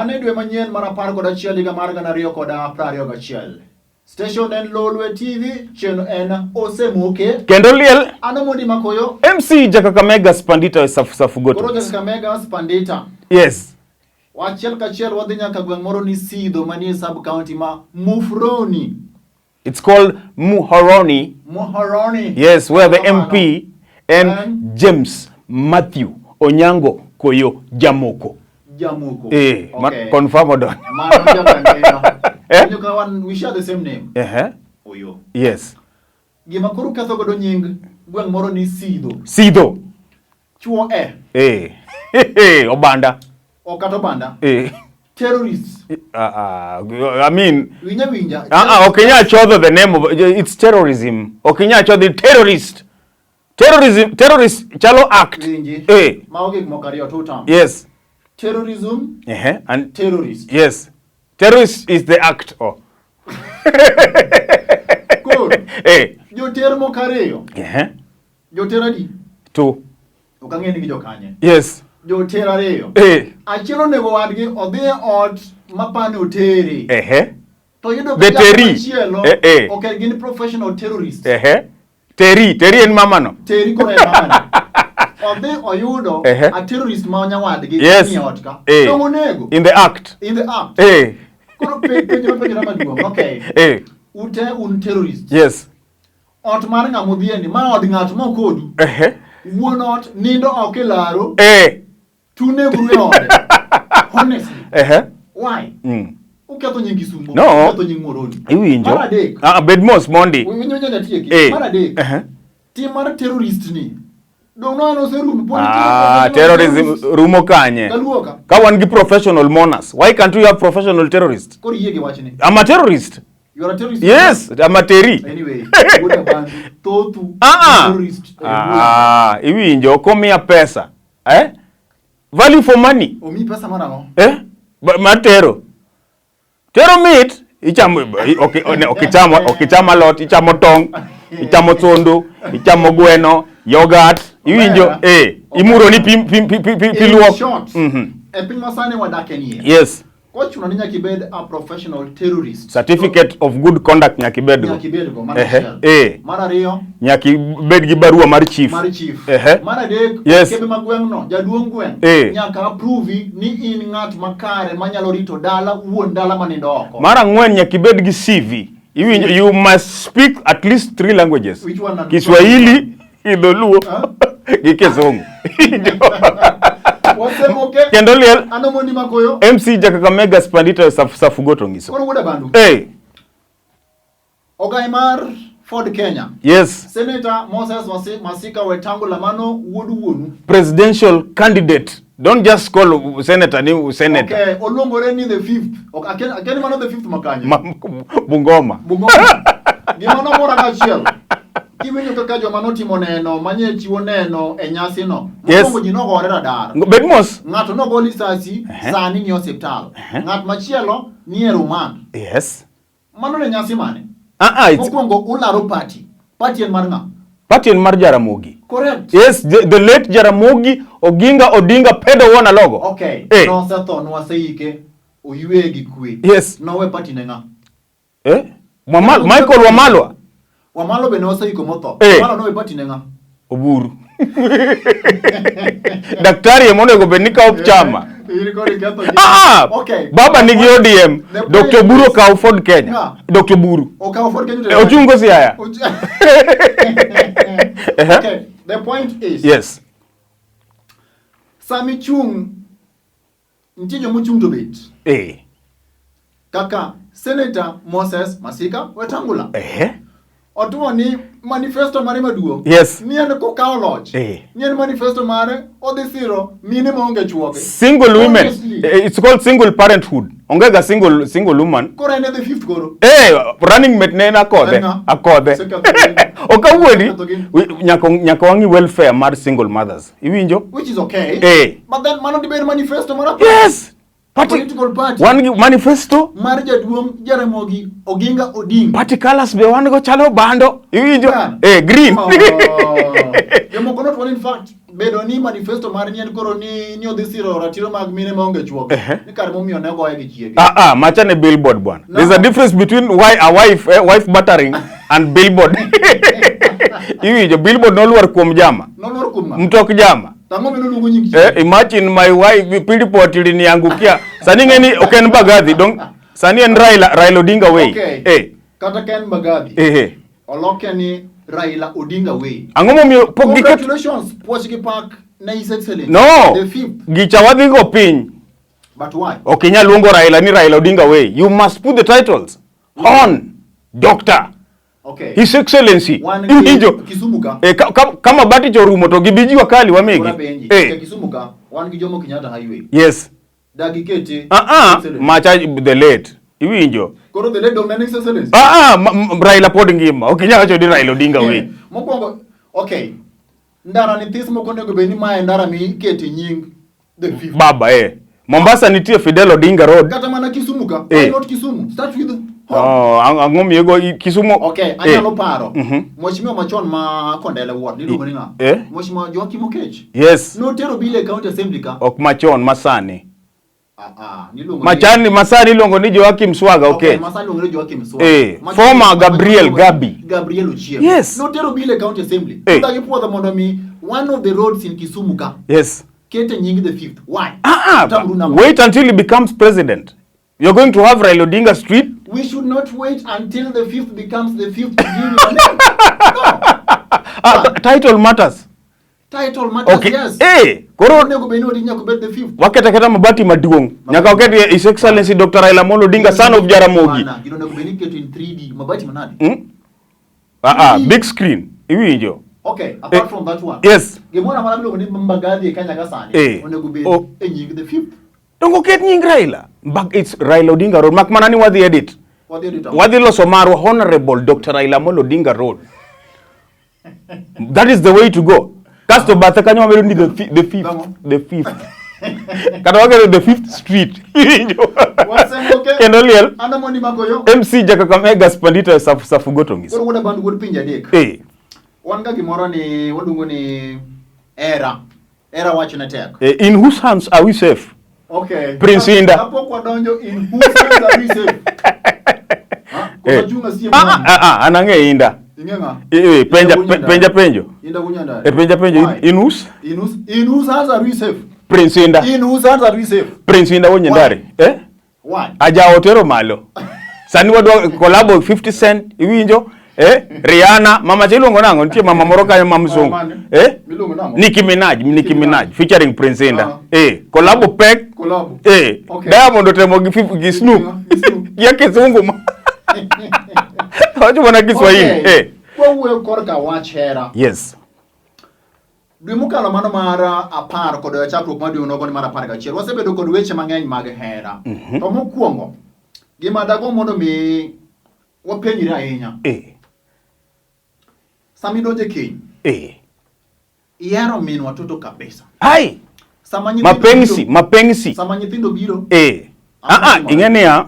Wan e dwe manyien mar 11 higa mar 2021. Station en Lolwe TV, chenro en Osemoke. Kendo liel. An Omondi Makoyo. MC Jakakamega Spandita e Safu Safu Goto. Koro Jakakamega Spandita. Yes. Achiel kachiel wadhi nyaka gweng' moro ni Sidho manie sub county ma Mufroni. It's called Muhoroni. Muhoroni. Yes, where the MP and James Matthew Onyango Koyo Jamoko. Jamoko. Eh, okay. Confirm or don't. Mano jakaneno. Eh? Wan, we share the same name. Oyo. Yes. Gima koro ketho godo nying gweng' moro ni Sidho. Sidho. Chuo e. Eh. Obanda. Ok kata obanda. Eh. Terrorists. I mean, Winja winja. Ok inyal chodho the name of it's terrorism. Ok inyal chodho terrorist. Terrorism, terrorist chalo act. Winji. Eh. Mago gik moko ariyo two terms. Yes. Terrorism. And terrorist. Yes. Terrorist is the act. Oh. Koro. Eh. Joter moko ariyo. Joter adi? Two. Ok ang'e ni gi jokanye. Yes. Joter ariyo. Eh. Achiel onego wadgi odhi e ot ma pane otere. Ehe. To yudo The ka teri. machielo Eh, eh. ok gin professional terrorists. Ehe. Teri, teri en mama no. Teri koro en mamano. Odhi oyudo Ehe. a terrorist ma nyawadgi Yes. ni e ot ka. Eh. Dong onego. In the act. In the act. Eh. Koro penjo mapenjora maduong'. Okay. Eh. Ute un terrorist. Yes. Ot mar ng'ama odhieni, ma od ng'at ma ok odu. Ehe. Wuon ot nindo oko e laro. Eh. Tuneguru e ode. Honestly. Ehe. Why? Uketho nying Kisumo. No. Uketho nying Muhoroni. Iwinjo. Mar adek. Ah, bed mos mondi. Winjo winjo natieki. Eh. Mar adek. Ehe. Tim mar terrorist ni. Dong' no an oserumo. Pod nitie Ah, professional terrorism terrorist. rumo kanye? Kaluoka. Ka wan gi professional mourners, why can't we have professional terrorists? Koro iyie gi wachni. I'm a terrorist. You are a terrorist. Yes, I'm a terri. Anyway, wuod Abandu, thothu Ah, terrorist. eh, ah, iwinjo ok omiya pesa. Eh? Value for money. Omiyi pesa mar ang'o? Eh? Mar tero. Tero mit ichamo ok ok ichamo ok ichamo alot, ichamo tong', ichamo sondo, ichamo gweno, yogurt, iwinjo Omera. eh imuro ni pi pi pi pi, pi In luok. short, e piny masani wadake nie. Yes. Kochuno ni nyaka ibed a professional terrorist. Certificate of good conduct nyaka ibedgo. Nyaka ibedgo, mar Ehe, achiel. eh. Mar ariyo, Nyaka ibed gi barua mar chief. mar chief. Ehe. Mar adek, Yes. kebe mag gweng'no, jaduong' gweng' Eh. nyaka approve ni in ng'at makare manyalo rito dala, wuon dala manindo oko. Mar ang'wen nyaka ibed gi CV. Iwinjo, you must speak at least three languages. Which one and- Kiswahili, Dholuo gi Kisungu. Wasemoke. Kendo liel An Omondi Makoyo. MC Jakakamega Spandita Safu Safu Goto ngiso. Koro wuod Abandu. Hey, Ogai mar Ford Kenya. yes, Senator Moses Masika Wetangula mano wuod wuonu. Presidential candidate. Don't just call senator ni senator. Okay, oluongore ni the fifth. Ok, aken mano the fifth makanye. Bungoma. Bungoma. Gima nomora kachiel. Iwinjo kaka joma notimo neno manye chiwo neno e nyasino. Yes. Mokwongo ji nogore radar. Bed mos. Ng'ato nogo lisasi sani ni osiptal. Ng'at machielo ni e remand. Yes. Mano ne nyasi mane? Ah ah, it's Mokwongo ularo party. Party en mar ng'a? Party en mar Jaramogi. Correct. Yes, the late Jaramogi Oginga Odinga Pedo Wuon Alogo. Okay. Eh. Nosetho nwaseike oywe gi kwe. Yes. Nowe party ne ng'a? Eh? Michael Wamalwa. Wamalwa be noseiko motho. Eh. Wamalwa nowe party ne ng'a? Oburu. Daktari ema onego bed ni kawo chama. In kod iketho gi- Ah, Okay. Baba nigi ODM. The point Dr. Oburu is- okaw Ford Kenya. Yeah. Dr. Oburu. Okawo Ford Kenya. Eh, ochungo Siaya. Ehe. Okay. The point is. Yes. Sami chung nitie joma ochung' to bet. Eh. Kaka Senator Moses Masika Wetangula. Eh. Otuo ni manifesto mare maduong'. Yes. Ni en kokawo loch. Eh. Ni en manifesto mare odhi siro mine maonge chuoge. Single women. Honestly. Eh, it's called single parenthood. Onge ga single woman. Koro en e the fifth koro. Eh, running mate ne en Akodhe. En ng'a? Akodhe. Oseketho gini. Ok awuondi. Oseketho gini. Nyaka wang'i welfare mar single mothers. Iwinjo? Which is okay. Eh. But then mano dibed manifesto mar Yes. Party, Political party. Wan gi manifesto mar jaduong' Jaramogi Oginga Odinga. Party colors be wan go chalo bando. Iwinjo? Bana. Eh, green. Oh. Jomoko not one in fact bedo ni manifesto mar nyien koro ni odhi siro ratiro mag mine maonge chuo. Ni kar momiyo ne ogoye gi chiege. Ah ah, macha ne billboard bwana. No. There's a difference between why a wife, wife battering and billboard. Iwinjo, billboard nolwar kuom jama. Nolwar kuom ng'a? Mtok jama. Tang'o minoluongo nying Eh, chiege? imagine my wife pilipot iliniangukia. Sani ng'eni ok en Mbagathi, dong sani en Raila, Raila Odinga way. Okay. Eh, Kata ka en Mbagathi. eh, eh. Oloke ni Raila Odinga way. Ang'o momiyo pok giket Congratulations, puoch gi pak ne His Excellency. No. The fifth. Gicha wadhi go piny. But why? Ok inyal luongo Raila ni Raila Odinga way. You must put the titles on Doctor. Okay. His Excellency. Wan Iwinjo? gi Kisumu ka. Eh, kama bati cho orumo to gibi jua kali wamigi. Kora penji. Eh. Ke Kisumu ka, wan gi Jomo Kenyatta Highway. Yes. Dagi kete. Ah ah, Excellency. macha the late. Iwinjo? Koro the late dong ne His Excellency. Ah ah, Raila pod ngima. Ok inyal wacho ni Raila Odinga Yeah. way. Mokwongo, okay. Ndara ni this moko onego bed ni mae ndara mikete nying the fifth. Baba eh. Mombasa nitie Fidel Odinga Road. Kata mana Kisumu ka. Eh. Why not Kisumu? Start with home. Oh, ang'o miego Kisumu? Okay, Eh. anyalo paro. Mhm. Mheshimiwa machon ma Kondele Ward, niluongo ni ng'a? Eh. Mheshimiwa Joakim Okech. Yes. Notero bill e county assembly ka. Ok machon, masani. Ah ah, niluongo ni Machani masani iluongo ni Joakim Swaga Okay, Okech. masani iluongo ni Joakim Swaga. Eh, Machon- former machon Gabriel iluongo ni Gabi. Gabriel Ochieng. Yes. Notero bill e county assembly. Eh. Tudagi puodho mondo mi one of the roads in Kisumu ka. Yes. Kete nying the fifth. Why? Ah, ah, Tamuru nang'o? wait until he becomes president. You're going to have Raila Odinga Street. We should not wait until the fifth becomes the fifth to give him a name. No. Ah, title matters. Title matters, Okay. yes. Eh, koro Onego bed ni odi nyaka obed the fifth. waketa keta mabati maduong'. Nyaka oket His Excellency Dr. Raila Amolo Odinga, son of Jaramogi. Bana, gino onego bed ni iketo in 3D. Mabati manade? Hmm? Ah, ah, big screen. Iwinjo. Okay, apart Eh, from that one. yes. Gimoro amora miluongo ni Mbagathi e Kenya ka sani Eh. onego bed Oh. e nying the fifth. Dongo ket nying Raila. But it's Raila Odinga Road. Mak mana ni wadhi edit. Wadhi edit ang'o? Wadhi loso marwa Honorable Dr. Raila Amolo Odinga Road. That is the way to go. Kasto bathe kanyo wabedo ni the fifth, Ang'o? the fifth. Kata waketo the fifth street. Iwinjo? Wasemboke. Kendo liel. Ano mondi magoyo? MC Jakakamega Spandita Safu Safu Gotongis. Koro wuod Abandu wuod pinje adek. Eh. Wan ga gimoro ni waluongo ni era. Era wacho ne tek. Eh, in whose hands are we safe? Okay. Prince Indah. Kapok wadonjo in whose hands are we safe? Ha? Eh. Koso chunga sie Ah, mwangi. ah, ah, an ang'e Indah. Ing'e ng'a? Eh, eh, penja Indah Wunyandare. penja penjo. Indah Wunyandare. Eh, penja penjo. Why? In whose? In whose hands are we safe? Prince Indah. In whose hands are we safe? Prince Indah Wunyandare. Eh? Why? Ajawo tero malo. Sani wadwa collabo 50 Cent, iwinjo? Eh? Rihanna, mama cha iluongo nang'o? Nitie mama moro kanyo ma mzungu. Mama mane? Eh? Miluongo nang'o? Nicki Minaj, Nicki Minaj featuring Prince Indah. Ah. Eh, collabo pek. Collabo. Eh, Okay. Diamond otemo gi Snoop. Gi Snoop. Gia kizungu ma. Wacho mana Kiswahili. Okay. Eh. Kwawuoyo korka wach hera. Yes. Dwe mokalo mano mar 10 kod chakruok mar dwe nogo ni mar 11 wasebedo kod weche mang'eny mag hera. To mokwongo gima dago mondo mi wapenjre ahinya. Eh. Sama idonjo e keny, Eh. ihero min watoto kabisa. Ai, Sama nyithindo mapenzi, biro, mapenzi. sama nyithindo biro, Eh. Ah ah, Ang'o ing'e niya,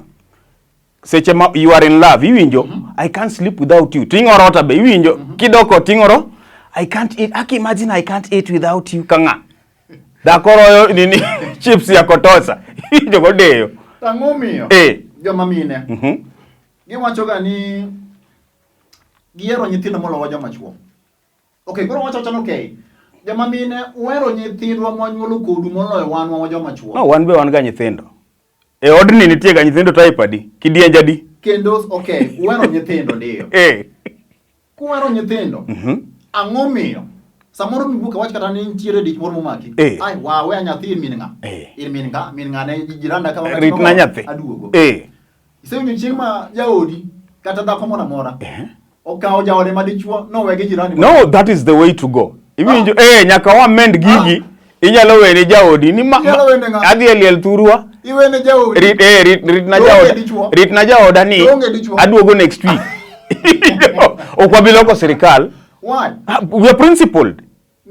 seche ma you are in love, iwinjo, I can't sleep without you. Ting'oro ota be, iwinjo, kidok ot ting'oro, I can't eat, aki imagine I can't eat without you ka ng'a. Dhako royo nini chips ya kotosa, iwinjo godeyo. Ang'o miyo Eh. joma mine giwacho ga ni gihero nyithindo moloyo joma chuo. Okay, koro wacho wacho ni okay. Joma mine uhero nyithindwa mwanyuolo kodu moloyo wan wa joma chuo. No, wan be wan ga nyithindo. E odni nitie ga nyithindo type adi? Kidienj adi? Kendo okay, uhero nyithindo ndiyo. Eh. Kuhero nyithindo, ang'o miyo samoro miwuok awach kata ni nitiere dich moro momaki. Eh. Ai, wa we nyathi in min ng'a? Eh. In min ng'a? Min ng'a ne jiranda ka wakati Ritna moro nyathi. Aduogo. Eh. Isewinjo chieng' ma jaodi kata dhako moro amora Eh. okawo jaode madichuo nowe gi jirani. No, that is the way to go. Iwinjo, eh, nyaka wamend gigi. Inyalo wene jaodi ni ma, Inyalo wene ng'a? adhi e liel thurwa. Iwene jaodi. Rit, eh, rit, rit na Onge jaoda. dichuo. Rit na jaoda ni Onge dichuo. aduogo next week. Ok wabi loko sirikal. Why? Ah, we are principled.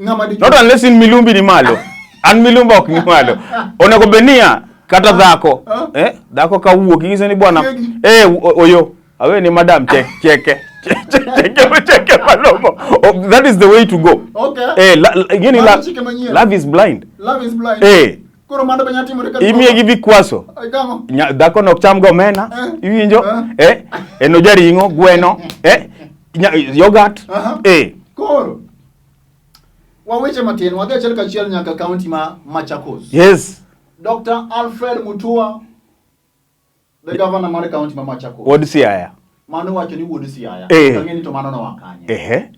Ng'ama dichuo. Not unless in milumbi ni malo. An milumba ok ni malo. Onego bed niya, Kata dhako. Ah. Eh, dhako ka wuok inyise ni bwana Chiegi. eh oyo awe ni madam chek cheke cheke cheke malomo. Oh, that is the way to go. Okay. Eh, la, la, ingeni Mano la, chike manyien. love is blind. Love is blind. Eh. Koro mano be nyalo timore ka Imiye gi vikwaso. Ay, Kang'o? Dhako nok cham go omena, Eh. iwinjo? Eh. Eh, en ojaring'o, gweno, eh, yogurt. Aha. Eh. Koro waweche matin wadhi achiel kachiel nyaka kaunti ma Machakos. Yes. Dr. Alfred Mutua the governor mar kaunti ma Machakos. Wuod Siaya. Mano wacho ni wuod Siaya. Eh. Kang'e ni to mano noa kanye. Ehe.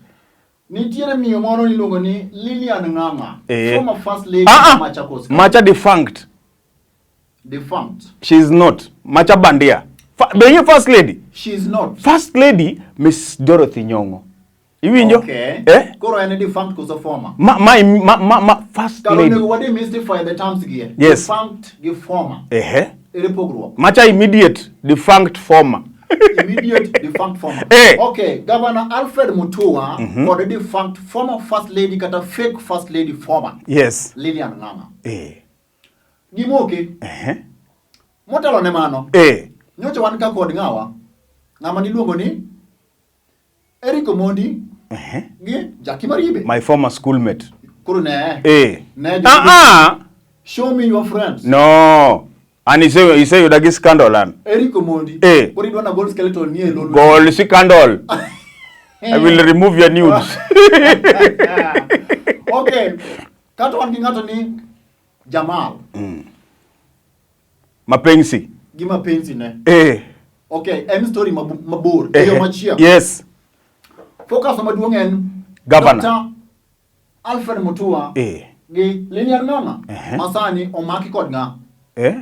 Nitiere miyo moro iluongo ni Lilian Ng'ang'a, Eh. former first lady Ah, ah. Machakos. Macha defunct. Defunct. She is not. Macha bandia. Be ing'e first lady? She is not. First lady Miss Dorothy Nyong'o. Iwinjo? Okay. Eh? Koro en defunct koso former? Ma ma ma ma, ma first Kar lady. onego wa demystify the terms gi e. Yes. Defunct gi former. Ehe. Ere pogruok? Macha immediate defunct former. Immediate defunct former. Eh. Okay, Governor Alfred Mutua kod defunct former first lady kata fake first lady former Yes. Lilian Ng'ang'a. Eh. Gimoke, Ehe. motelo ne mano, Eh. nyocha wan ka kod ng'awa, ng'ama niluongo ni Eric Omondi Ehe. gi Jackie Maribe. My former schoolmate. Koro ne. Eh. Ne Ah ah. Show me your friends. No. An ise iseyuda gi scandal an. Eric Omondi. Eh. Koro idwa na gol skeleton ni e lolo. Gol scandal. I will remove your nudes. Okay. Kato wan gi ng'ato ni Jamal Mapenzi. gi mapenzi ne. Eh. Okay, en story mabor. E Eh. yo machielo. Yes. Focus maduong' en Governor. Dr. Alfred Mutua Eh. gi Lilian Ng'ang'a Ehe. masani omaki kod ng'a? Eh?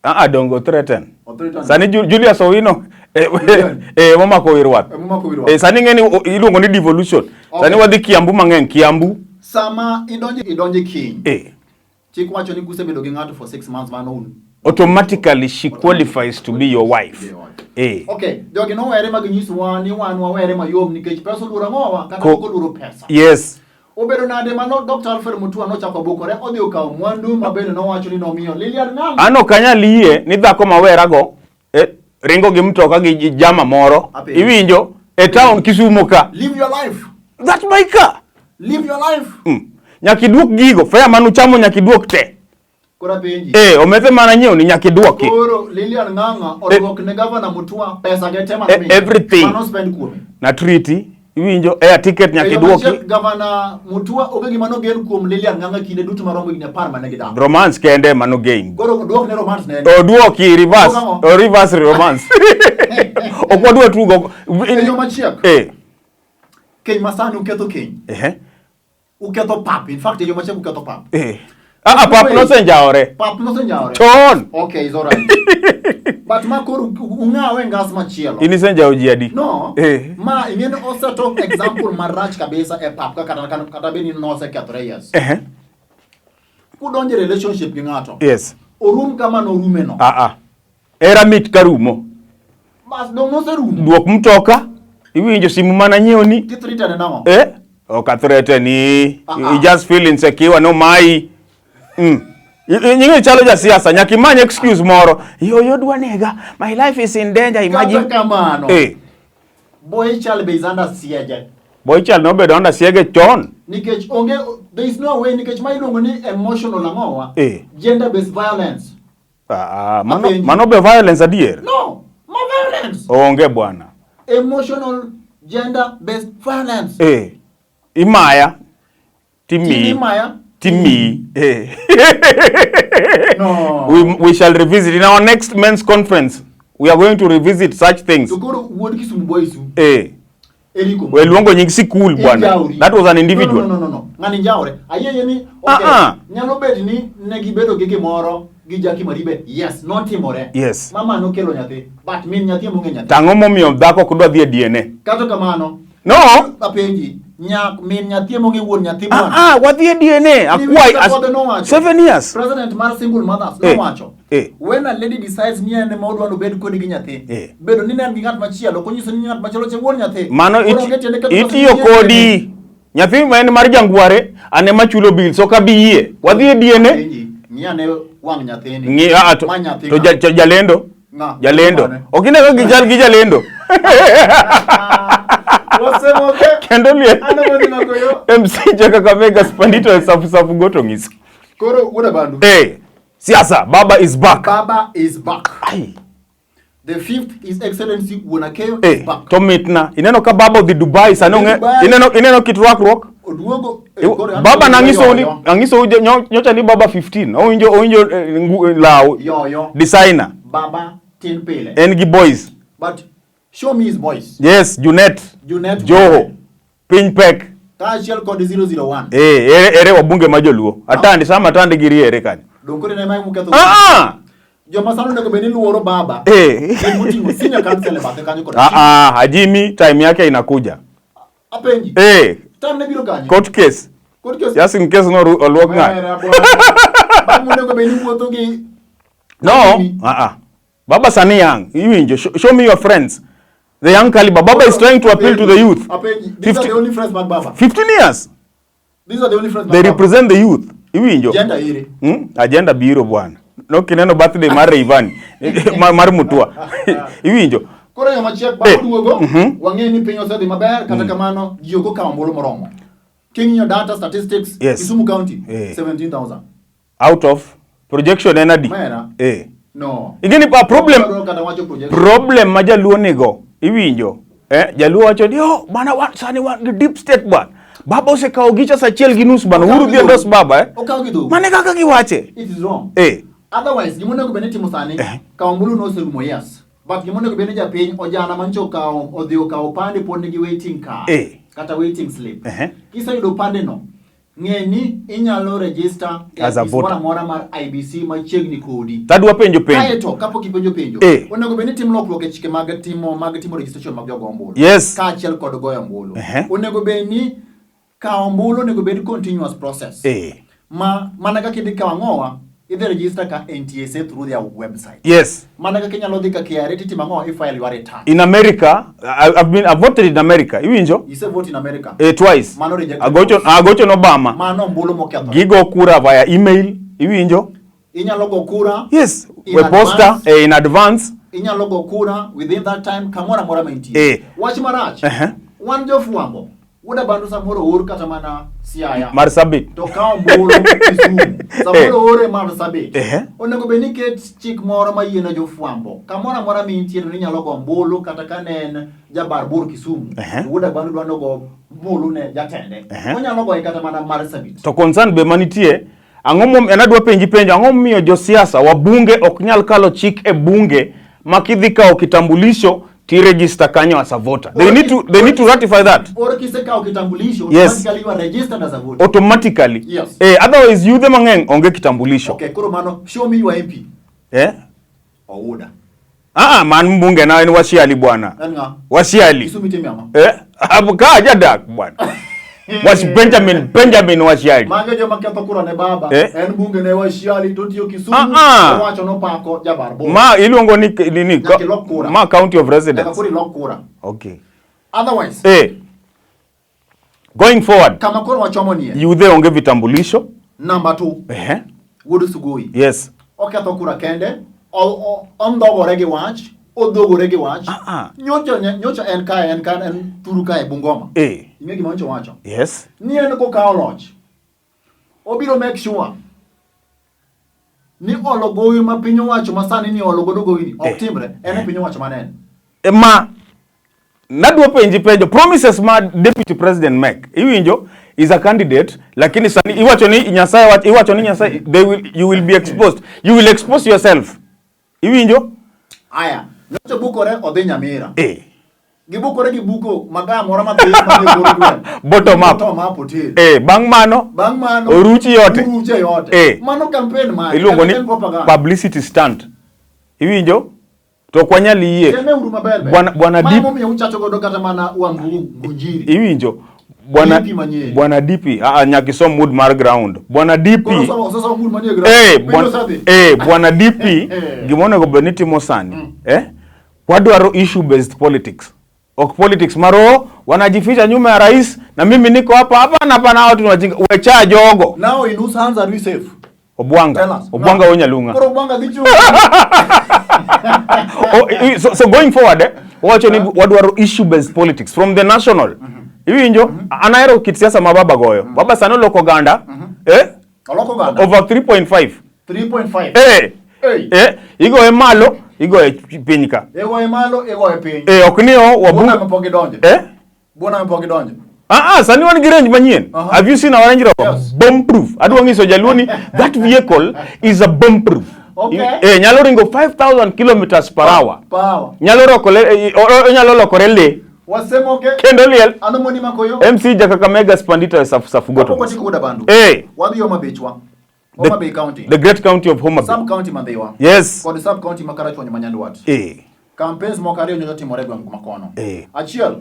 Ah, ah, dongo threaten. Othreaten. Sani Julius Owino eh, Julian. eh, momako wi rwath. Eh, momako wi rwath. Eh, sani ing'e ni iluongo ni devolution. Sani Okay. wadhi Kiambu mang'eny, Kiambu. Sama idonje keny. Eh. Chik wacho ni kusebedo gi ng'ato for 6 months mano un. Automatically she qualifies to be your wife. Be your wife. Eh. Okay, jogi nowere ma ginyisowa ni wan wawere mayom nikech pesa oluoro ang'owa kata Ko- ok oluoro pesa. Yes. Obedo nade mano Dr. Alfred Mutua nochako bukore odhi okawo mwandu ma bende nowacho ni nomiyo Lilian Ng'ang'a. An ok anyal yie ni dhako mawerago eh, ringo gi mtoka gi jama moro. Apenji. Iwinjo e town Kisumu ka. Live your life. That's my car. Live your life. Nyaka iduok gigo. Fare manuchamo nyaka iduok te. Koro apenji. Eh, omethe mana nyiewo ni nyaka iduoki. Koro Lilian Ng'ang'a oduok ne gavana Mutua pesa ge te mano Everything. Mano spend kuome. Na treaty, iwinjo, air ticket nyaka E yo iduoki. machielo, Gavana Mutua onge gima nogen kuom Lilian Ng'ang'a kinde duto maromo higni 10 mane gidak. Romance kende mano gain. Koro duok ne romance ne en. Oduoki reverse, Duok ang'o? o reverse romance. Ok wadwa tugo. E yo machiek. Eh. Keny masani uketho keny. Ehe. Uketho pap. In fact, e yo machiek uketho pap. Eh. Ah, ah, pap nosenjawore. Pap nosenjawore. Chon. Okay, is alright. But ma koro ung'awe ngas machielo. In isenjawo ji adi? No. Eh. Ma ing'e ni oseto example marach kabisa e pap kaka kata, kata bed ni nosekethore yes. Ehe. Kudonjo e relationship gi ng'ato. Yes. Orum kama norume no. Ah ah. Era mit karumo. Bas dong noserumo. Duok mtoka. Iwinjo simu mana nyiewni. Tithreaten nang'o? Eh? Ok athreaten ni. Ah, You ah. just feel insecure no mai. Ing'e chalo jasiasa nyaka imany excuse moro. Yo yo dwa nega. My life is in danger imagine. Kata kamano. Eh. Boy child be is under siege. Boy child nobedo under siege chon. Nikech onge there is no way nikech ma iluongo ni emotional ang'owa. Eh. Gender based violence. Ah, ah, mano, Apenji. mano be violence adier? No, ma violence. Onge bwana. Emotional gender based violence. Eh. Imaya. Timiyi. Timi maya. Timiyi. Eh. No. We shall revisit in our next men's conference. We are going to revisit such things. To koro wuod Kisumu boys Eh. Eric Omondi. We luongo nying sikul bwana. Injauri. That was an individual. No, no, no, no, no. Ng'ani njawre. Ayie ni okay. Ah, ah. Nyalo bet ni ne gibedo gi gimoro gi Jackie Maribe. Yes, notimore. Yes. Mama nokelo nyathi, but min nyathi ema ong'e nyathi. Tang'o momiyo dhako ok dwa dhi e DNA? Kata kamano, No. apenji, nya min nyathi ema ong'e wuon nyathi Ah, bwana. ah, wadhi e DNA. Akwai as nowacho. 7 years. President mar single mothers Eh, nowacho. eh. When a lady decides ni en ema odwa nobed kodi gi nyathi, Eh. bedo ni ne en gi ng'at machielo ok onyiso ni ng'at machielo che wuon nyathi. Mano Koro onge tiende ketho itiyo pesa ni kodi. Nyathi ma en mar jangware, an ema chulo bills, ok abi yie. Wadhi e DNA. Apenji, ng'i ane wang' nyathini. Ng'i ah, to, Ma nyathi to, ng'a? ja, to jalendo. Ng'a? Jalendo. Mane? Ok ineno ka gichal gi jalendo. Wasemoke. Kendo liel. Ano modhi magoyo? MC ja Kakamega Spandito e safu safu goto ng'iso. Koro wuod Abandu. Eh, siasa baba is back. Baba is back. Ai. The fifth His Excellency Wuon Akeyo is Eh, back. to mitna. Ineno ka baba odhi Dubai sani Odhi onge Dubai. ineno kit rwakruok. Oduogo eh, koro an- Baba nang'iso ni Yoyo. ang'iso nyocha ni baba 15. Owinjo law. Yoyo. Designer. Baba tin pile. En gi boys. But show me his boys. Yes, Junet. Junet Joho. Piny pek. Kaachiel kod 001. Eh, ere wabunge ma joluo. Atandi sama atandi gi riere kanyo. Dong koro ema muketho. Ah ah. Joma sani onego bed ni luoro baba. Eh. Gin moting'o senior counsel e bathe kanyo kod Ah ah, Ajimi time yake inakuja. Apenji. Eh, Time ne biro kanye? court case. Court case. Just in case no oluok ng'ato. Mera bwana. Bang' onego bed ni wuotho gi No. Ajimi. Ah ah. Baba sani young. Iwinjo. Show me your friends. The young caliber. Baba is trying to appeal to the youth. Apenji. These are the only friends mag baba. 15 years. These are the only friends They mag baba. represent the youth. Iwinjo. Gender ere. Agenda biro bwana. No kineno birthday mar Rayvanny. Mar Mutua. Iwinjo. Koro yo machiek Eh. bang' duogo wang'e ni piny osedhi maber kata kamano ji ok okawo ombulu moromo. King'iyo data statistics Yes. Kisumu County Eh. 17,000. Out of projection en adi? Mera. Eh. No. Ingeni pa problem Adwaro kata wacho projection. problem ma jaluo nigo iwinjo jaluo wacho ni oh bana wan sani wan gi deep state bwana baba osekawo gicha saa achiel gi nus bana Uhuru dhi endos baba Okaw gi dhogu. Mane kaka giwache It is wrong. Otherwise gima onego bed ni itimo sani kawo ombulu noserumo yes. But gima onego bed ni japiny ojana mancho okawo odhi okawo opande pod nigi waiting card kata waiting slip. Kiseyudo opande no ng'e ni inyalo register e As a apis voter. moro amora mar IBC machiegni kodi. Tadwa penjo penjo. Kaeto kapok ipenjo penjo onego bed ni tim lokruok e chike mag timo registration mag jogo ombulu. Yes. Kaachiel kod goyo ombulu. Onego bed ni kawo ombulu onego bed continuous process. Ma mana kaka idhi kawo ang'owa idhi register ka NTSA through their website. Yes. Mana kaka inyalo dhi ka KRA titimo ang'o i file your return. In America, I've voted in America. Iwinjo? You say vote in America. Twice. Mano rejected. Agocho no Obama. Mano ombulu mokethore. Gigo kura via email. Iwinjo? Inyalo go kura. Yes. In We poster advance. in advance. Inyalo go kura within that time kamoro amora ma intie. Wach marach. Wan jofwambo. Wuod Abandu samoro oor kata mana Siaya. Marsabit. To kawo ombulu Kisumu. Samoro oore Marsabit. Onego bed ni ket chik moro ma yiene jofwambo. Kamoro amora ma intie no inyalo go ombulu kata ka ne en jabar bur Kisumu. Wuod Abandu dwa nogo ombulu ne jatende. Onyalo goye kata mana Marsabit. To concern be manitie ang'o momiyo en adwa penji penjo ang'o momiyo josiasa wabunge ok nyal kalo chik e bunge ma kidhi kawo kitambulisho ti register kanyo as a voter. They need to ratify that. Or kisekawo kitambulisho Yes. automatically you are registered as a voter. Automatically. Yes. Otherwise yudhe mang'eny onge kitambulisho. Okay, koro mano show me your MP. Ouda. Ah, man mbunge na en Washiali bwana. En ng'a? Washiali. Kisumu itime ang'o? Abu ka jadak bwana. Was Benjamin Washiali. Mago joma ketho kura ne baba. En bunge ne Washiali to tiyo Kisumu. Owacho nopako jabar bor. Ma iluongo ni nini? Nyaka ilok kura. Ma county of residence. Nyaka koro ilok kura. Okay. Otherwise. Going forward. Kama koro wachomo nie. Yudhe onge vitambulisho. Number 2. Wuod Sugoi. Yes. Oketho kura kende. Ondhogore gi wach. Odhogore gi wach. Nyocha en kae, en turu kae Bungoma. Ing'e gima nyocha wacho? Yes. Ni en kokawo loch. Obiro make sure ni olo gowi ma piny owacho ma sani ni olo godo gowi ni ok timre. En e piny owacho manene. Ma nadwa penji penjo promises ma deputy president make. Iwinjo is a candidate lakini sani iwacho ni Nyasaye iwacho ni Nyasaye you will be exposed. You will expose yourself. Iwinjo? Aya, nyocha bukore odhi Nyamira. Gibukore gi buko magaa moro matin manie kor gweng'. Bottom up. Bottom up hotel. Bang' mano, oruchi yote. Oruche yote. Mano campaign mane? Iluongo ni publicity stunt. Iwinjo? To ok wanyal yie. Teme uru maber ber. Bwana Mano Deep. momiyo uchacho godo kata mana Wamburu Ngunjiri. Iwinjo? DP manyien. Bwana DP, nyaka isom mood mar ground. Bwana DP. Koro somo mood manie ground. Bwana DP, gima onego bed ni timo sani, wadwaro issue based politics. Ok politics maro wanajificha nyuma ya rais na mimi niko hapa hapa na hapa na watu tunajinga wecha jogo. Now in whose hands are we safe? Obwanga. Tell us. Obwanga No. Onyalunga. Koro Obwanga dhi chung. Oh, so going forward wawacho ni wadwaro issue based politics from the national. Iwinjo? An ahero kit siasa ma baba goyo. Baba sani oloko oganda Oloko oganda. over 3.5. 3.5. Eh. Hey. Igoye malo, igoye piny ka. Igoye malo, igoye piny. Ok ni o Buona wabunge. pok gidonjo. Eh? Buona pok gidonjo. Ah, ah, sani wan gi range manyien. Have you seen our Range Rover? Yes. Bomb proof. Adwa nyiso jaluo ni that vehicle is a bomb proof. Nyalo ringo 5000 kilometers per hour. Power. Nyalo roko le, onyalo lokore le Wasemoke. kendo liel. Ano moni makoyo? MC Jakakamega Spandita Safu Safu Goto. Kapok watieko Wuod Abandu. Wadhi Homa Bay chwa. Homa Bay County. The great county of Homa Bay. Sub county ma Ndhiwa. Yes. Kod sub county ma Karachuonyo ma Nyandwat. Campaigns moko ariyo nyocha timore e gweng' ma kono. Achiel,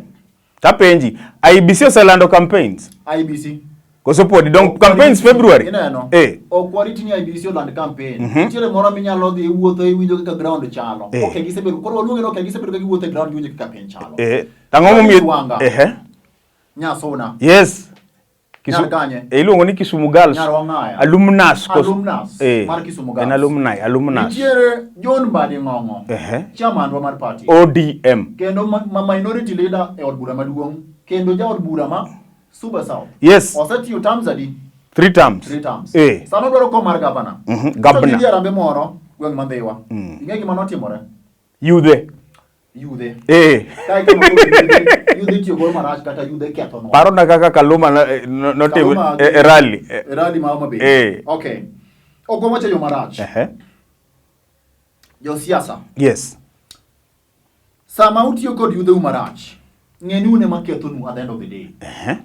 Tapenji, IEBC oselando campaigns. IEBC. Koso podi dong Ok campaigns wariti- February. Ineno. Ok warit ni IEBC oland campaign. Nitiere moro minyalo dhi iwuotho iwinjo kaka ground chalo. Ok gisebedo koro waluonge ni ok gisebedo ka giwuotho e ground giwinjo kaka piny chalo. Tang'o momiyo Wanga. Nyasuna. Yes. Nyar kanye? Iluongo ni Kisumu Girls. Nyar Wang'aya. Alumnus. Alumnus mar Kisumu Girls. En alumni, alumnus. Nitiere John Mbadi Ng'ong'o. Chairman wa mar party. ODM. Kendo ma minority leader e od bura maduong'. Kendo jaod bura ma Suba South. Yes. Osetiyo terms adi? 3 terms. 3 terms. Sano dwaro kom mar gavana. Governor. Gavana. Arambe moro gweng' ma Ndhiwa. Ing'e gima notimore? Yudhe. Yudhe. Kae kama koro yudhe itiyo godo marach kata yudhe kethonwa. Parona kaka Kaluma notimo Kaluma e rally. E rally ma Homa Bay. Okay. Ok wawacho yo marach. Josiasa. Yes. Sama utiyo kod yudheu marach, ng'e ni un ema kethonu at the end of the day.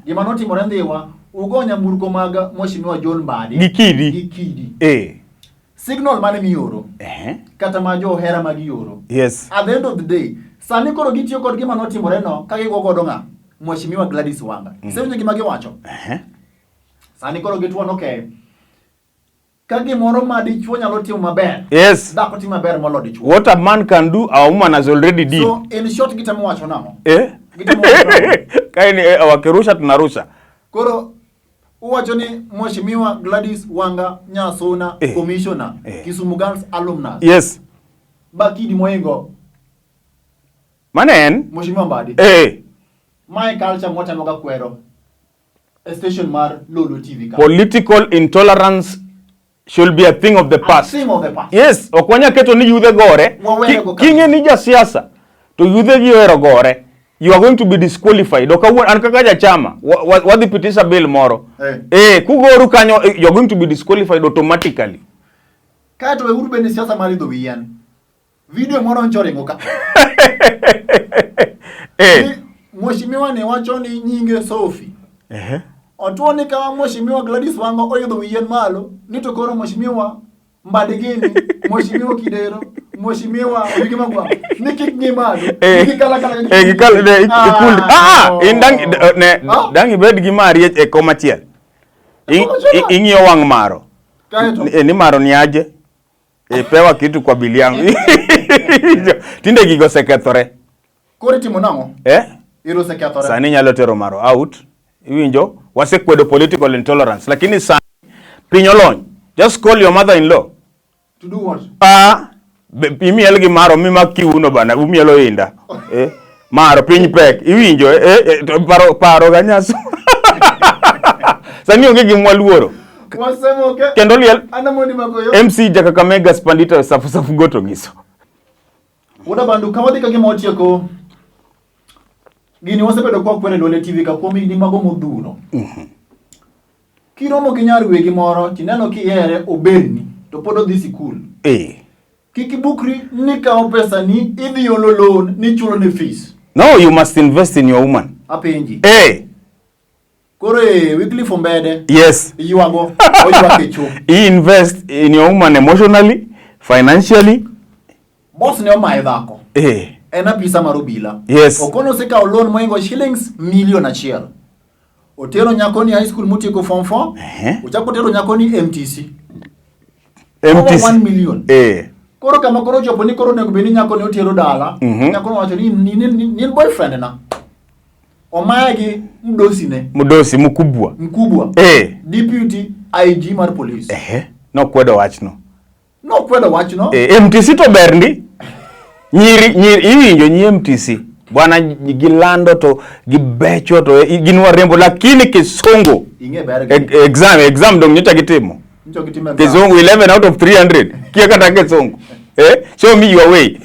Gima notimore Ndhiwa, ugo nyamburko mag Mheshimiwa John Mbadi Gi kidi. Gi kidi. Signal mane mioro? Kata ma johera mag ioro. Yes. At the end of the day, sani koro gitiyo kod gima notimore no ka gigo godo ng'a? Mheshimiwa Gladys Wanga. Isewinjo gima giwacho? Sani koro gituon okay. Ka gimoro ma dichuo nyalo timo maber. Yes. Dhako timo maber molo dichuo. What a man can do, a woman has already did. So in short gitemo wacho nang'o? Gitemo wacho nang'o? Kae ni wakirusha tunarusha. Koro uwacho ni Mheshimiwa Gladys Wanga Nyasuna Commissioner Kisumu Girls Alumnus. Yes. Bakidi moingo. Mano en? Mheshimiwa Mbadi. Mae culture mwatemo ga kwero e station mar Lolo TV ka. Political intolerance should be a thing of the past. A thing of the past. Yes, ok wanyal keto ni yudhe gore. Wawere go King'e ni jasiasa to yudhe gi ohero gore. You are going to be disqualified. Ok awuon an kaka jachama wadhi pitisha bill moro. Kugoru kanyo you are going to be disqualified automatically. Kaeto weuru bende siasa mar idho wi yien. Video moro ncho ringo ka. Ni Mheshimiwa ni wacho ni nyinge Sophie. Otuo ni ka Mheshimiwa Gladys Wanga oidho wi yien malo, ni to koro Mheshimiwa Mbadi gini, Mheshimiwa Kidero, Mheshimiwa Oyugi Magwang, ni kik ng'i malo, ni gikala kala gi Gikal, ne, ikul. No. In dang, ne, dang ibed gi mariech e koma achiel. E koma achiel? Ing'iyo wang' maro. Kaeto? Ni maro ni aje? Pewa kitu kwa bili yangu. Tinde gigo osekethore. Koro itimo nang'o? Iro osekethore. Sani inyalo tero maro out. Iwinjo? Wasekwedo political intolerance. Lakini sani piny olony. Just call your mother-in-law. To do what? Imiel gi maro mimak kiuno bana, umielo inda. Maro piny pek. Iwinjo? To paro ga nyaso. Sani onge gima waluoro. Wasemoke. Kendo liel. Ana mondi magoyo. MC Jakakamega Spandita Safu Safu Goto ngiso. Wuoda Bandu, ka wadhi ka gima watieko, gini wasebedo kwa kwere Lolwe TV ka kuom higni mago modhuro. Kiromo gi nyar wegi moro, tineno kihere oberni, to pod odhi sikul. Kik ibukri ni kawo pesa ni idhi olo loan ni chulo ne fees. No, you must invest in your woman. Apenji. Koro Wycliffe Ombede. Yes. Iywago, oywak e cho. I invest in your woman emotionally, financially. Boss ne omaye dhako. En apisa mar obila. Yes. Okono osekawo loan moingo shillings milion achiel. Otero nyako ni high school motieko form 4. Ochako otero nyako ni MTC. MTC. Over 1 million. Koro kama koro ochopo ni koro onego bed ni nyako ni otero dala. Nyako no wacho ni ni en boyfriend na. Omaye gi mdosi ne. Mdosi mkubwa. Mkubwa. Deputy IG mar police. Nokwedo wachno. Nokwedo wachno. Eh, MTC to ber ndi. Nyiri nyiri iwinjo nyi MTC. Bwana gilando to gibecho to gin warembo lakini kisungu. Ing'e ber gi. Exam dong nyocha gitimo. Nyocha gitimo exam. Kizungu 11 out of 300. Kia kata kizungu. Eh? Show me your way.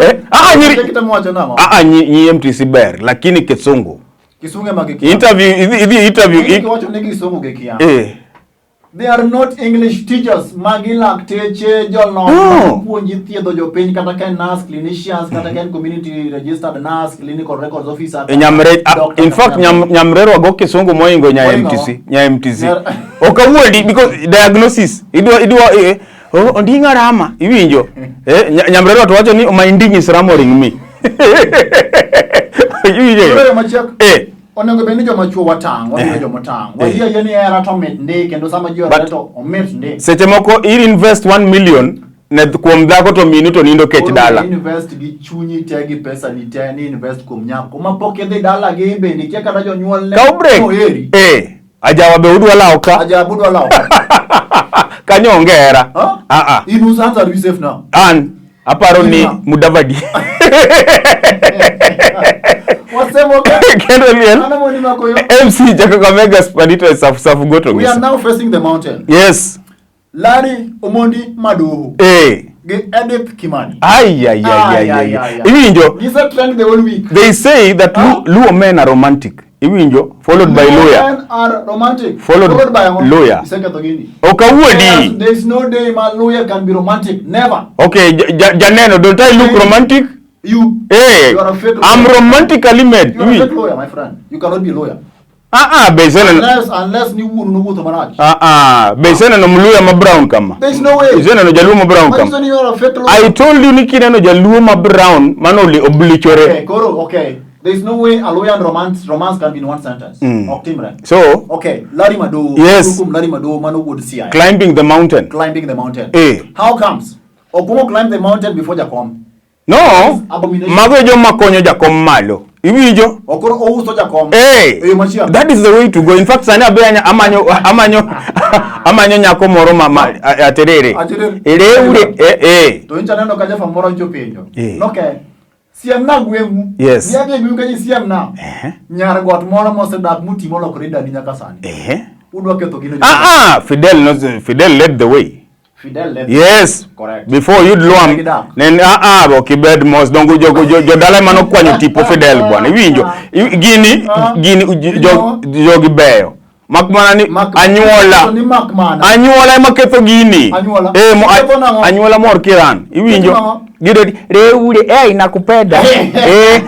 Eh? Ah, nyiri. Kitemo wacho nang'o? Ah, ah, nyi MTC ber lakini kizungu. Kisungu ema gikia. Interview idhi interview. Giwacho ni kisungu gikia. Eh. They are not English teachers, magi lakteche, jolony No. puonji thiedho jopiny kata ka en nurse clinicians, kata ka en community registered nurse, clinical records officer. E Nyamre, ah, doctor, in fact kata- Nyamrerwa go kisungu moingo nya Moingo MTC, nya MTC. Ok awuondi because diagnosis idwa oh, onding'a rama iwinjo. Eh, Nyamrerwa to wacho ni my nding is ramoring me. Iwinjo? Koro machiek. Eh. Onego bed ni joma chuo watang', wabedo joma otang'. Wayie ayie ni hera to mit ndi kendo sama ji ohere to omit ndi. Seche moko i invest 1 million ne kuom dhako to minu to nindo kech Koro dala. invest gi chunyi te gi pesa ni te ni invest kuom nyako ma pok idhi dala gi bende ikia kata jonyuolne Kaw break. noheri. Eh, ajawa be udwa lawo ka. Ajabu dwa lawo. Kanyo onge hera. Huh? Ah ah. In whose hands are we safe now? An aparo ni Ina. Mudavadi. Wasemo ka. Kendo liel. Mano moni makoyo. MC Jakakamega Spanito e safu safu goto We are ngisa. now facing the mountain. Yes. Larry Omondi Madoho Eh. gi Edith Kimani. Ay ay ay ay ay. Iwinjo. Gise trend the whole week. They say that Huh? Luo men are romantic. Iwinjo followed by Luo Luya. men are romantic. Followed by ang'o? Luya. Iseketho gini. Ok awuodi. There is no day ma Luya can be romantic. Never. Okay, Janeno, don't I look romantic? You. Eh, You are a fake I'm lawyer. romantically made. You are a Iwinjo. fake lawyer, my friend. You cannot be a lawyer. Ah ah, be iseneno. Unless ni wuonu nowuotho marach. Ah ah, be iseneno Mluya ma brown kama. There is no way. Iseneno Jaluo ma brown Manyiso kama. ni you are a fake lawyer. I told you ni kineno Jaluo ma brown mano oblichore. Okay, koro, okay. There is no way a lawyer and romance can be in one sentence. Ok timre. So, Okay, Larry Madowo. Yes. Kuom Larry Madowo mano wuod Siaya. climbing the mountain. Climbing the mountain. Eh. How comes? Okuongo climb the mountain before Jakom. No, Abomination. mago e joma konyo jakom malo. Iwinjo? Okoro ouso Jakom. Hey, E yo machielo. that is the way to go. In fact, sani abe amanyo nyako moro ma aterere. Aterere. Ereure eh eh. To incha neno ka jafwambo moro nyocha openjo. Eh. Noke. Siem na gweng'u. Yes. Dhi adhi e gweng'u kacha isiem na. Nyar got moro mosedak moti molokore dani nyaka sani. Eh. Udwa ketho gino. Ah ah, Fidel knows, Fidel led the way. Fidel led. Yes. Correct. Before you'd luam. Gidak. Nen ah ah ok ibed mos dongo jo jodala ema nokwanyo tipo Fidel bwana. Iwinjo? Gini Ah. gini Iwinjo? jogi beyo. Mak mana ni anyuola. Ni mak mana. Anyuola ema ketho gini. Anyuola. Eh, Ketho nang'o? anyuola mor kiran. Iwinjo? Ketho nang'o? Gido reure eh nakupenda. Eh,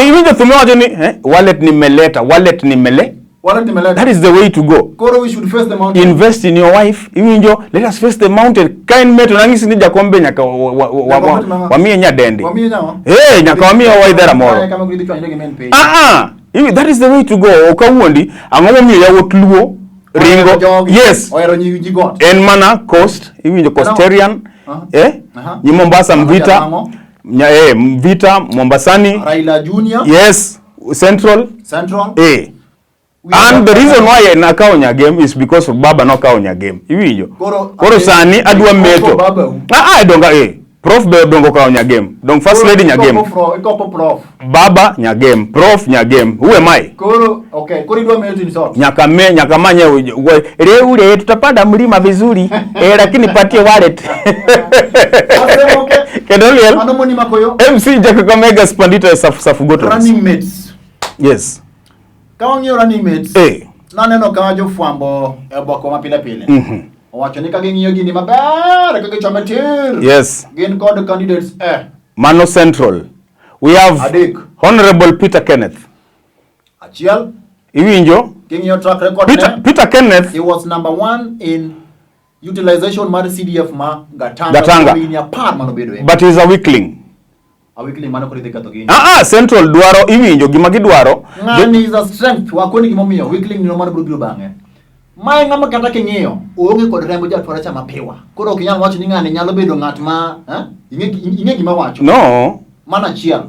iwinjo thume wacho ni eh, wallet nimeleta, wallet nimele. Wallet nimeleta. That is the way to go. Koro we should face the mountain. Invest in your wife. Iwinjo, let us face the mountain. Ka en meto nang'isi ni jakom be nyaka Jakom be nyaka- wamiye nyadendi. Wamiye nyang'o? Eh, nyaka wamiye waidhera moro. Kama gidhi chwanyre gi min piny. Ah ah. That is the way to go. Ok awuondi. Ang'o momiyo yawuot Luo Ohero ringo? jogi. Yes. Ohero nyi ji got. En mana coast, iwinjo coasterian. Aha. Eh? Aha. Nyi Mombasa Aha, Mvita. Jalang'o. Nya, Mvita Mombasani. Raila Junior. Yes, Central. Central. Eh. We are And the reason why nakawo Nyagem is because of baba nokawo Nyagem. Iwinjo? Koro sani adwa meto. Baba u. Ah ah donga eh. Prof be dongo kawo Nyagem. Dong first lady Nyagem. Ikopo prof. Baba Nyagem. Prof Nyagem. Who am I? Koro okay, koro idwa meto in short. Nyaka me nyaka manye reure tutapanda mlima vizuri eh, lakini patie wallet. Wasemoke. Kendo liel. Mano moni makoyo. MC Jakakamega Spandito safu safu goto. Running mates. Yes. Ka wang'iyo running mates. Eh. Naneno ka jofwambo e oboke ma pile pile. Owacho ni ka ging'iyo gini maber ka gichome tir. Yes. Gin kod candidates e Mano Central. We have Adek. Honorable Peter Kenneth. Achiel. Iwinjo? King'iyo track record Peter, ne, Peter Kenneth he was number 1 in utilization mar CDF ma Gatanga. Gatanga. Kuom higni 10 manobedoe. but he's a weakling. A weakling mano koro idhi ketho gini. Ah ah, Central dwaro iwinjo gima gidwaro. Ng'ani is a strength. Wakoni gimomiyo weakling ni mano biro biro bang'e. Mae ng'ama kata king'iyo oonge kod remb jatwara cha mapiwa. Koro ok inyal wacho ni ng'ani nyalo bedo ng'at ma eh? Ing'e gima wacho. No. Mano achiel.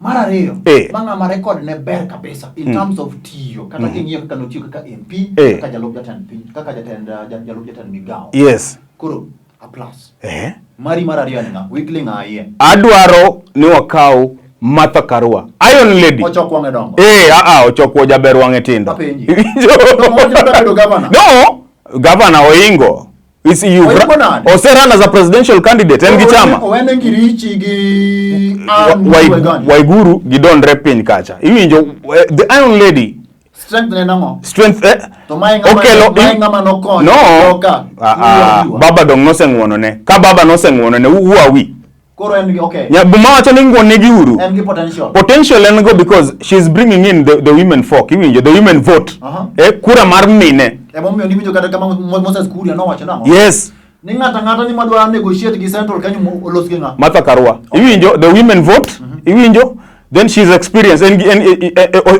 Mar ariyo, Eh. ma ng'ama record ne ber kabisa in terms of tiyo kata king'iyo kaka notiyo kaka MP, Eh. kaka jalup jatend piny, kaka jatend jalup jatend migawo. Yes. Koro a plus. Eh. Mari mar ariyo ni ng'a? Weekly ng'a iye? Adwaro ni wakaw Martha Karua. Iron Lady. Ochok wang'e dongo. Eh, ah ah, ochokwo jaber wang'e tindo. Apenji. Iwinjo? To wacho ni bedo governor. No, governor Oingo. Is you Oingo nade? Oserun as a presidential candidate en gi chama. Owene Ngirichi gi Anne Waigani. Waiguru gidondre piny kacha. Iwinjo the Iron Lady Strength ne nang'o? strength To mae ng'ama okelo mae ng'ama nokonyo No. joka. Ah, ah, Wiwa. baba dong noseng'uonone. Ka baba noseng'uonone, who are we? Koro en gi okay. Nya buma wacho ni ng'uonnegi uru. En gi potential. Potential en go because she's bringing in the women folk, iwinjo, the women vote. Aha. Eh, kura mar mine. Emomiyo niwinjo kata kama Moses Kuria nowacho nang'o? Yes. Ni ng'ato ang'ata ni madwa negotiate gi Central kanyo olos gi ng'a? Martha Karua. Iwinjo, the women vote. Iwinjo, then she's experienced en gi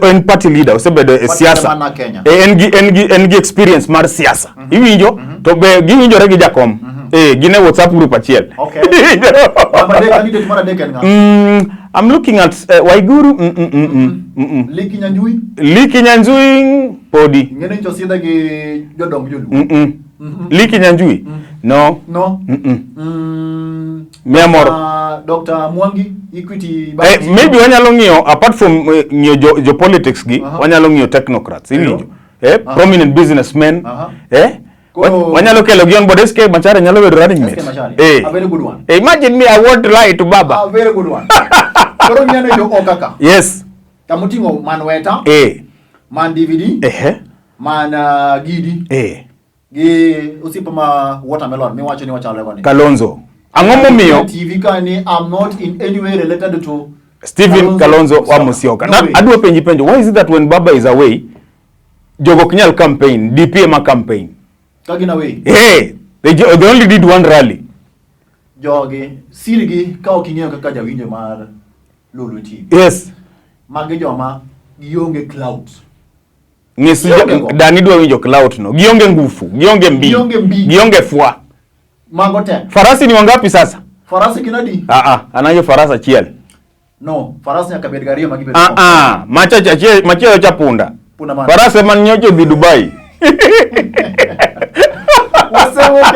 en party leader osebedo e Party siasa. leader mana Kenya. Eh, en gi experience mar siasa. Iwinjo, to be giwinjore gi jakom. Eh, gin e WhatsApp group achiel. Okay. Namba adek, candidate mar adek en ng'a? I'm looking at Waiguru. Lee Kinyanjui. Lee Kinyanjui podi. Ing'e ni nyocha osidhe gi jodong joluo. Lee Kinyanjui. No. No. Mm-mm. Dr. Mia moro. Dr. Mwangi, Equity Eh, maybe wanyalo ng'iyo apart from ng'iyo jo politics gi, wanyalo ng'iyo technocrats, iwinjo? Eh, prominent businessmen. Eh? Koro- Wanyalo kelo gi on board SK Macharia nyalo bedo running mate. SK Macharia. Eh. A very good one. Eh, imagine me, I won't lie to Baba. A very good one. Koro ng'iyane jo okaka. Yes. Kamoting'o man Weta, Eh. man DVD, Eh. man Gidi, Eh. gi osiepa ma Watermelon miwacho ni wachalre go ni. Kalonzo. Ang'o momiyo TV ka ni I'm not in any way related to Stephen Kalonzo wa Musyoka. No Na way. adwa penji penjo, why is it that when Baba is away, jogo ok nyal campaign, DP ema campaign? Ka gin away. Hey, they only did one rally. Jogi, sirgi ka ok ing'eyo kaka jawinjo mar Lolwe TV. Yes. Magi joma gionge clout. Ng'is Gionge go. Dani dwa winjo clout no. Gionge ngufu, gionge mbi. Gionge mbi. Gionge fwa. Mago te. Farasi ni wangapi sasa? Farasi gin adi? Ah ah, anayo farasi achiel. No, faras nyaka bed gariyo ma gibet. Ah ah, macha achiel, machielo cha punda. Punda mane? Faras ema nyocha odhi Dubai. Wasewuok.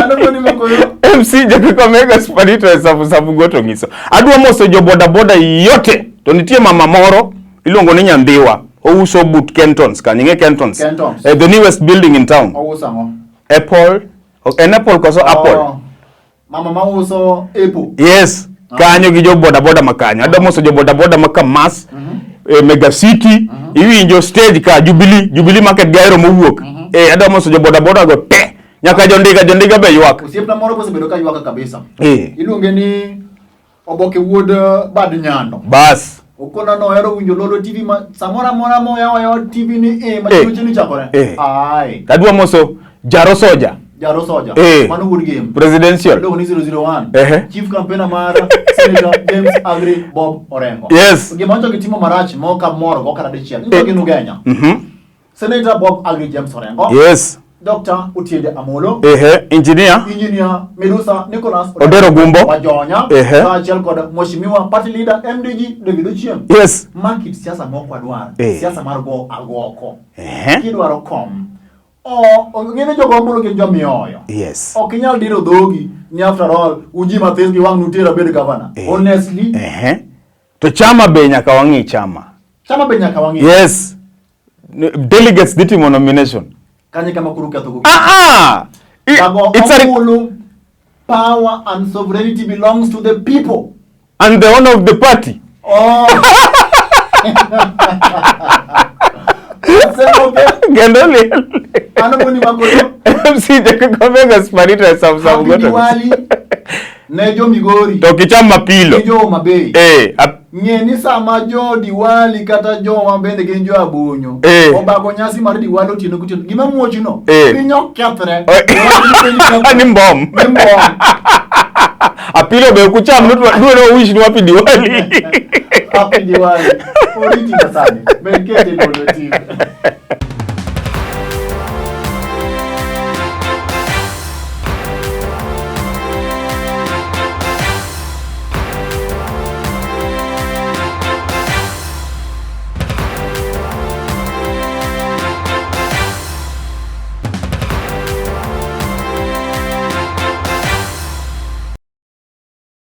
Ano koni makoyo? MC Jakakamega Sparito e safu safu goto ng'iso. Adwa moso jo boda boda yote. To nitie mama moro iluongo ni Nyandhiwa. Ouso but Kentons kanyo. Ing'e Kentons? Kentons. Eh, the newest building in town. Ouso ang'o? Apple. En Apple koso Apple? Oh, Mama ma uso apple. Yes. Kanyo gi jo boda boda ma kanyo. Adwa moso jo boda boda ma Kamas, Mega City, iwinjo stage ka Jubilee, Jubilee Market Gairo mowuok. Eh, adwa moso jo boda boda go te. Nyaka jondiga, jondiga be ywak. Osiepna moro bosebedo ka ywak kabisa. Eh. Iluonge ni Oboke wuod Bad Nyando. Bas. Okona nohero winjo Lolwe TV ma samoro amora moyawo yawa TV ni e ma Eh. choche ni chakore. Eh. Ai. Adwa moso Jaro Soja. Jaro Soja. Eh. Mano wuod game. Presidential. Iluongo ni 001. Ehe. Chief campaigner mar Senator James Agri Bob Orengo. Yes. Gima nyocha gitimo marach ma ok amor go kata dichiel. Nyocha gin Ugenya. Senator Bob Agri James Orengo. Yes. Dr. Otiende Amolo. Ehe, engineer. Engineer Medusa Nicholas Odero Gumbo. Wajonya. Ehe. Kaachiel kod Mheshimiwa Party Leader MDG David Ochieng. Yes. Ma kit siasa ma ok wadwar. Eh. Siasa mar go agoko. Ehe. Kidwaro kom. O ng'ene jogo ombulu gin jomioyo. Yes. Ok inyal diro dhogi ni after all uji mathis gi wang' nutera bed governor. Eh. Honestly, Ehe. To chama be nyaka wang'i chama. chama be nyaka wang'i. Yes. Delegates dhi timo nomination. Kanye kama koro ketho go. Ah ah. Jago It's a ombulu, power and sovereignty belongs to the people. And the owner of the party. Oh. Sema Kendo liel. Ano boni makoyo? MC Jakakamega Sparito e safu safu Happy goto. Diwali ne jo Migori To kicham mapilo. gi jo Homa Bay. Eh, Ng'e ni sama jo Diwali kata joma bende gin jo Abonyo Eh. obago nyasi mar Diwali otieno gotieno, gima muochno Eh. piny okethre. Ni mbom. Ni mbom. Apilo be ok ucham dwa ni wish ni wapi Diwali. Happy Diwali. Oriti masani. Med kete Lolwe TV.